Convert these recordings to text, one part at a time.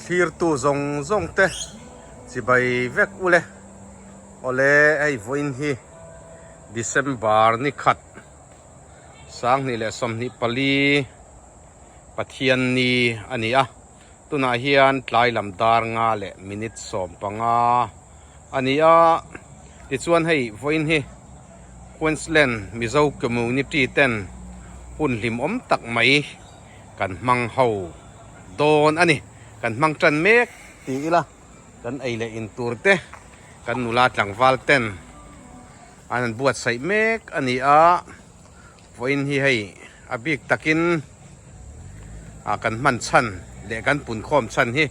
Thlirtu zawng zawng te chibai vek ule. Awle hei vawiin hi December ni khat 2024 Pathianni a ni a. Tunah hian tlai lam dar nga leh minute 15 a ni a. Tichuan hei vawiin hi Queensland Mizo Community ten hun hlimawm tak mai kan hmang ho dawn a ni. Kan hmang tan mek ti ila kan ei leh in tur te kan nula tlangval ten an han buatsaih mek a ni a. Vawiin hi hei a bik takin ah kan hman chhan leh kan punkhawm chhan hi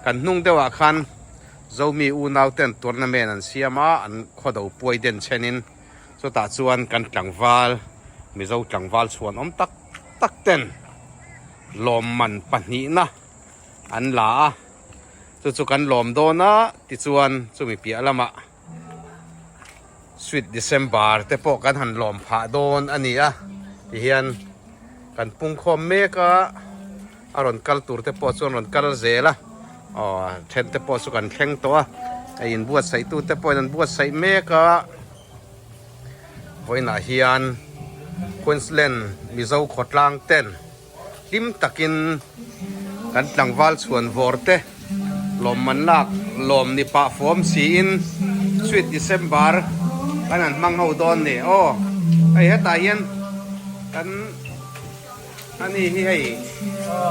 kan hnung deuhah khan Zomi unau ten tournament an siam a, an khawdo puai den chenin chutah chuan kan tlangval Mizo tlangval chhuan awm tak tak ten lawmman pahnihna an la a, chu chu kan lawm dawn a tichuan chumi piah lamah. Sweet December te pawh kan han lawm phah dawn a ni a, tihian kan pungkhawm mek a, a rawn kal tur te pawh chuan rawn kal zel a, aw then te pawh chu kan thleng tawh a, hei inbuatsaih tu te pawhin an buatsaih mek a, vawiinah hian Queensland Mizo khawtlang ten. Hlim takin kan tlangval chhuan vawr te lawmman lak lawm ni pah fawm siin Sweet December kan han hmang ho dawn ni. Aw hei hetah hian kan ani hi hei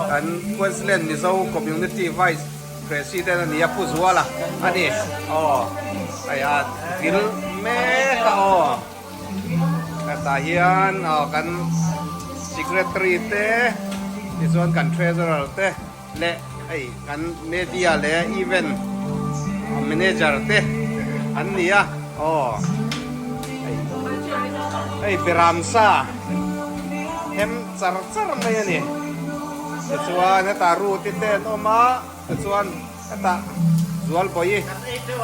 kan Queensland Mizo Community Vice President a ni a Pu Zuala a ni. Aw hei a vil mek a aw. Hetah hian aw kan secretary te tichuan kan treasurer te leh hei kan media leh event manager te an ni a aw hei hei beramsa hem char char mai a ni tichuan hetah ruti te an awm a. Tichuan hetah Zualbawi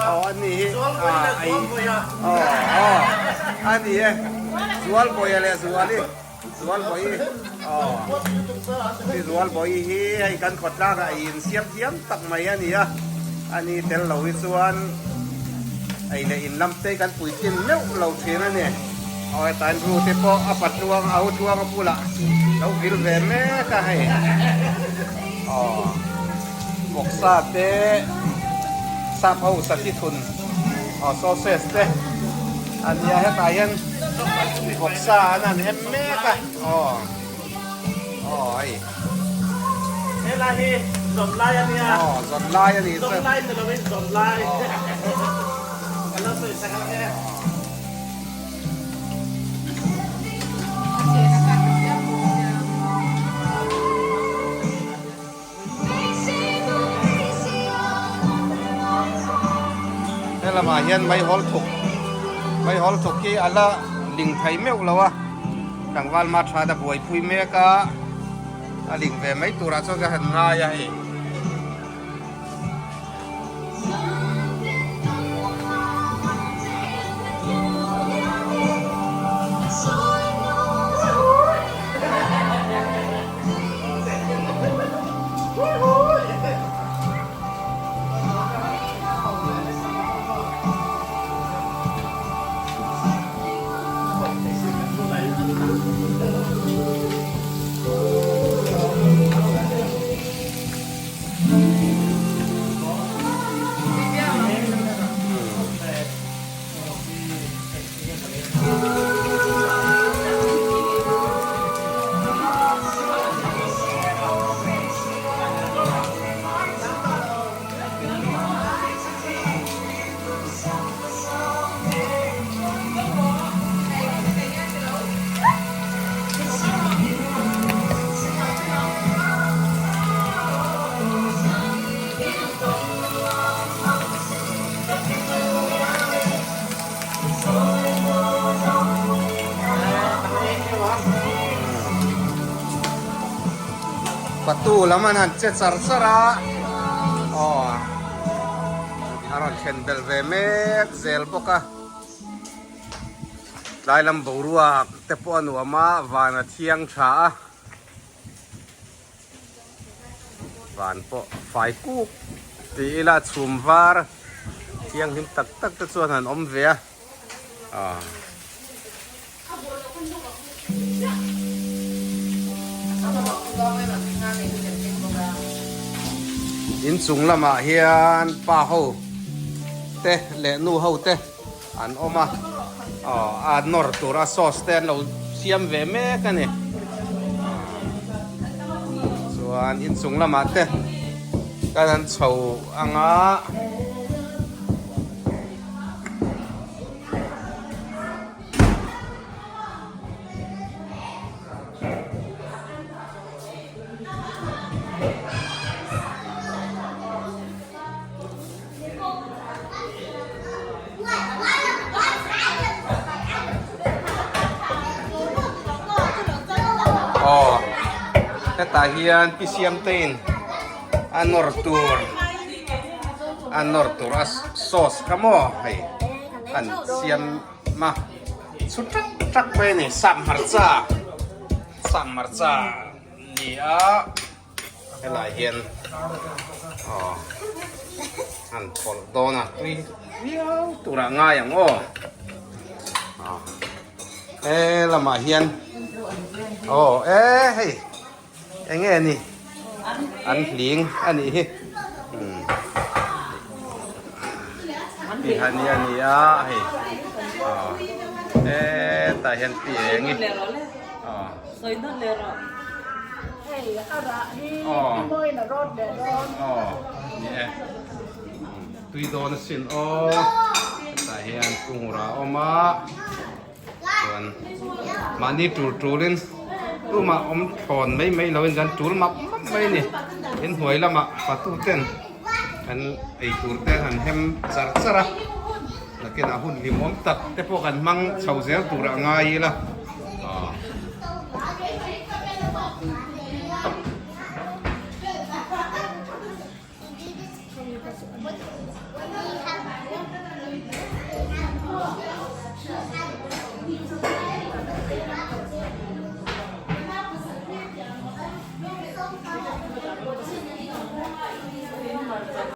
aw a ni hi ah ai aw aw a ni e Zualbawia leh Zuali Zualbawi aw hi Zualbawi hi hei kan khawtlang ah ei insiam thiam tak mai a ni a a ni tel lo hi chuan ei leh in lam te kan puitlin meuh lo thin a ni aw hetah hian ru te pawh a patluang a utluang a bulah lo vil ve mek a hei. Aw vawksa te sap ho sati thun aw sausage te a nia hetah hian vawksa an han hem mek a aw aw hei helai hi zawn lai a nia aw zawn lai a ni zawn lai ni lovin zawn lai ka lo sawi sak ang e. He lamah hian meihawl thuk meihawl thuk hi a la ling thei meuh lo a tlangval ma that a buaipui mek a a ling ve mai turah chuan ka han ngai a hei. Patu lam an han che char char a aw a rawn thlen belh ve mek zel bawk a tlai lam boruak te pawh a nuam a van a thiang tha a. Van pawh fai kuk ti ila chhum var thianghlim tak tak te chuan han awm ve a aw. Inchung lamah hian pa ho te leh nu ho te an awm a aw a nawr tur a sauce te an lo siam ve mek a ni chuan inchung lamah te kan han chho ang a. Aw hetah hian pi siamtein a nawr tur a nawr tur a sauce kha maw hei an siam a chhu tak tak mai a ni sap hmarcha sap hmarcha ni a. Helai hian aw an phawlh dawn a tui viau turah ngai ang aw aw he lamah hian aw e hei eng nge ni an hling a nih hi ti han hi a ni a hei aw hetah hian pi eng hi aw. Hei a rah hi i mawiin a rawt leh dawn. Aw ni e tui dawn asin aw hetah hian kungur a awm a chuan mahni tul tulin tumah awm thlawn mai mai loin kan tul map map mai a ni inhnuai lamah fatu ten kan ei tur te han hem char char a nakinah hun hlimawm tak te pawh kan hmang chho zel turah ngai ila.